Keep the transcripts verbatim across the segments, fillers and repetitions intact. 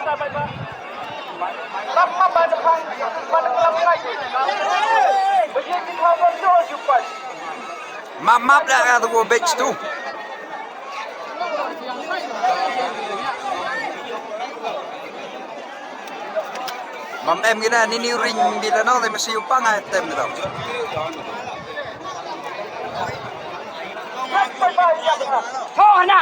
Map map da ka tu ko bej tu. Mam em gina ni ni ring bila no le masi upang ai tem gitu. Ho na.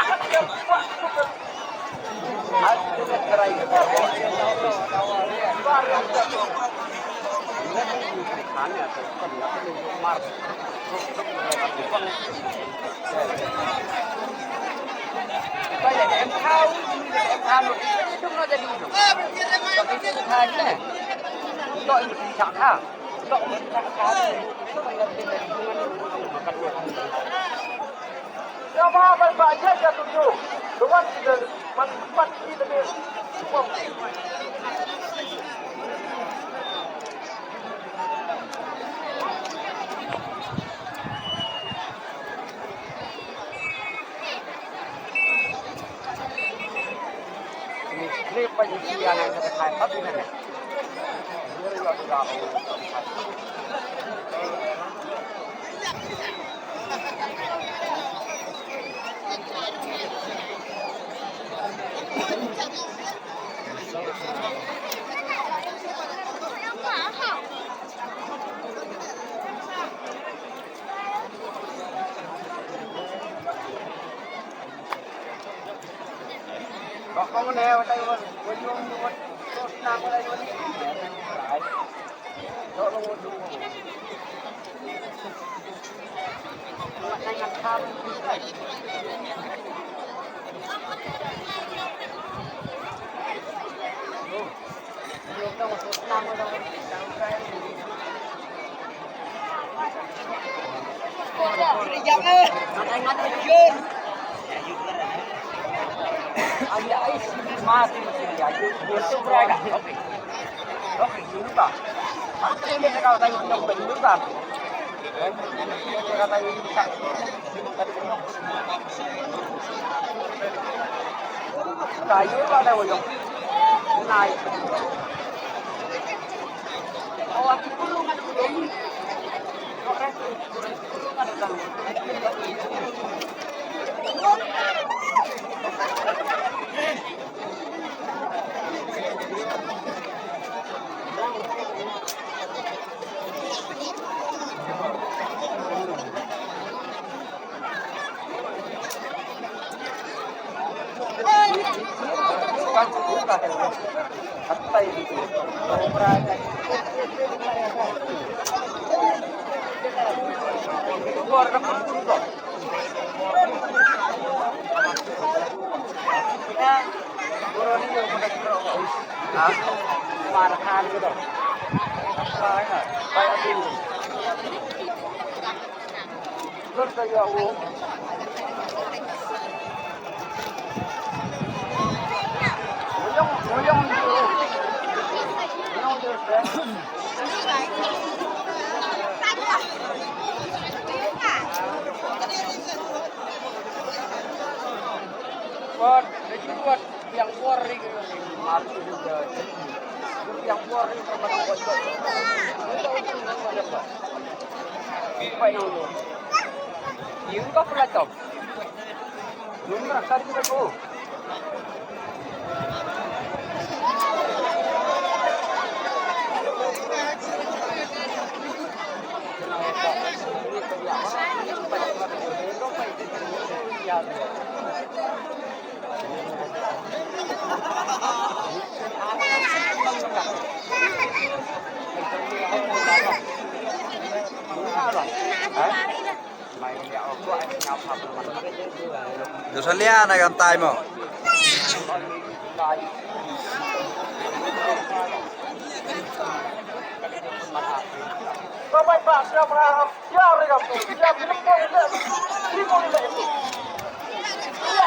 Du sa lian na kan tai mo.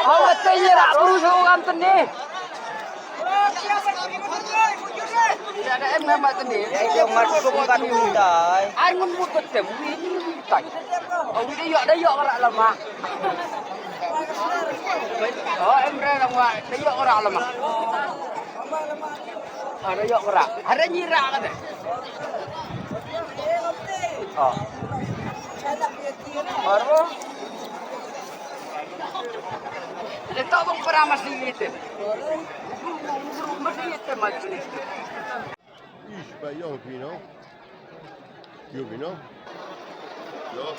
Hau ka tei ïa rak bru shu ngam teni. Ïa da em ngam teni. Ïa mat sum ka tu dai. Ar ngun mut ka tem wi tai. Awi da ïoh da ïoh ka rak lama. Oh em re nang wa da ïoh ka rak lama. Ada yok rak. Ada nyirak kata. Oh. Baru. Ada tak bang pernah masih itu. Masih itu masih itu. Ish, ba ïoh phi no. Ïoh phi no. Ïoh.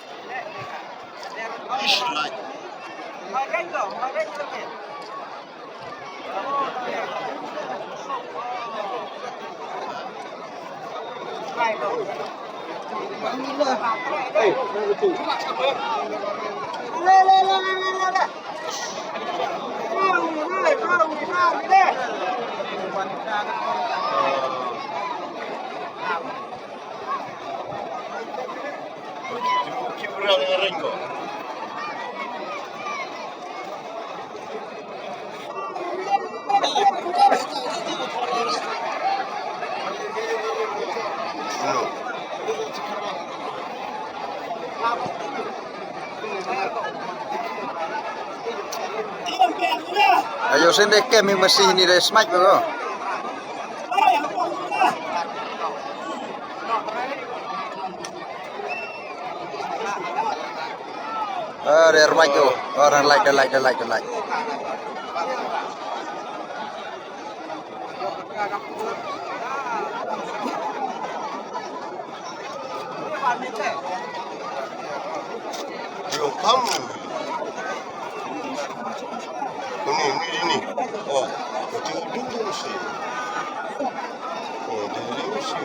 Ish, lait. Ayo sende kem ing masih ni dai smack ko. Are right ko. Orang like, the like, the like, the like. Yo, come. Ini, ini, ini. Oh, itu dulu sih. Oh, dulu sih.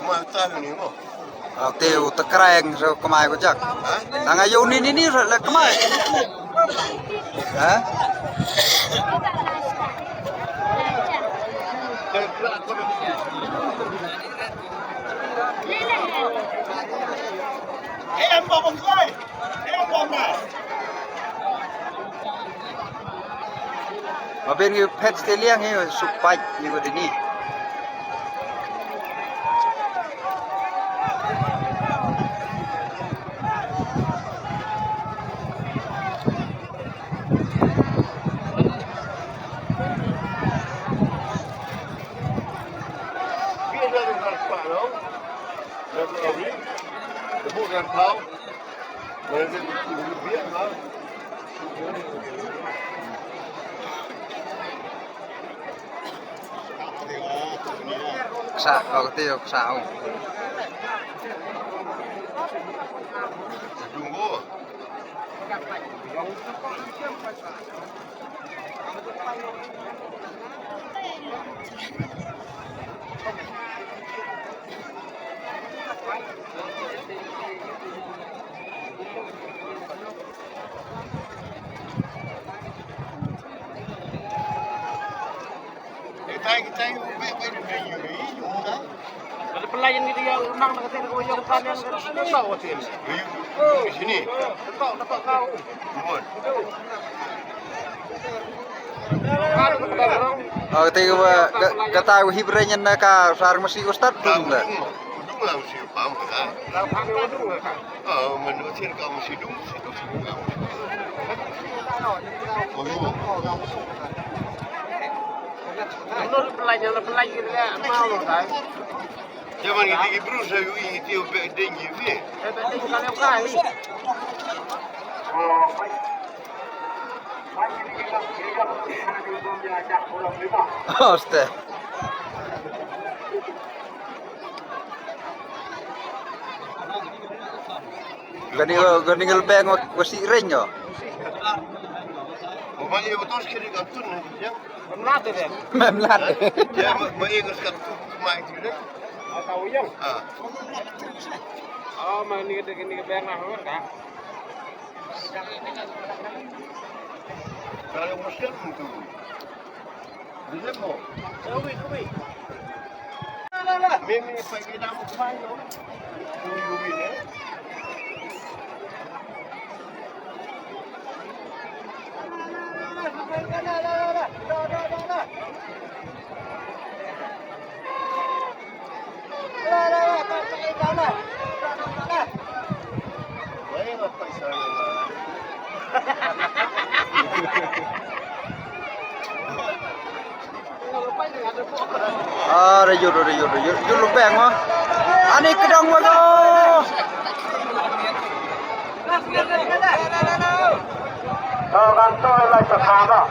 Kumta ni mo. Ah, te u ta krai ang so kmai ko jak. Ha? Nang ayo ni ni ni le kmai. Ha? Ma ben ngi phet te liang ngi suk pait ngi ko dini. Ksa, kau kata kau ksa, oh. Tunggu. Kita kita yuk baik baik dulu yuk yuk dah. Ada pelayan kita yang rumah nak kata kau yang kan yang kan tahu sini. Yuk sini. Tahu dapat kau. Buat. Ah, kata ka ba, ka, kata u hip re nyen na ka sar masi u start tum da. Udung la masi pam ka. Ah, menurut sir ka masi dum, masi dum. Oh, iya. Menurut pelajar, pelajar dia mau kan. Jangan gitu, gitu, saya ini itu bedeng gitu. Bedeng kalau kai. Oste. Gani, gani ngelbeng wa, wa si reng yo. Mem lat. Ya, ma, ma, ya, ka skat tu, ma, itu deh. Ah. Oh, ma, ni ka, ni ka beng lah, kan? Kalau muslim tu. Muslim mo. Kumi, kumi. Mimi, pa kita mo kumain, no? Kumi, kumi, eh? Ah, rayur, rayur, rayur. Jul lubeng, ah. Ani kedang, wah, tu. Kau kan tu lah, tak sabar.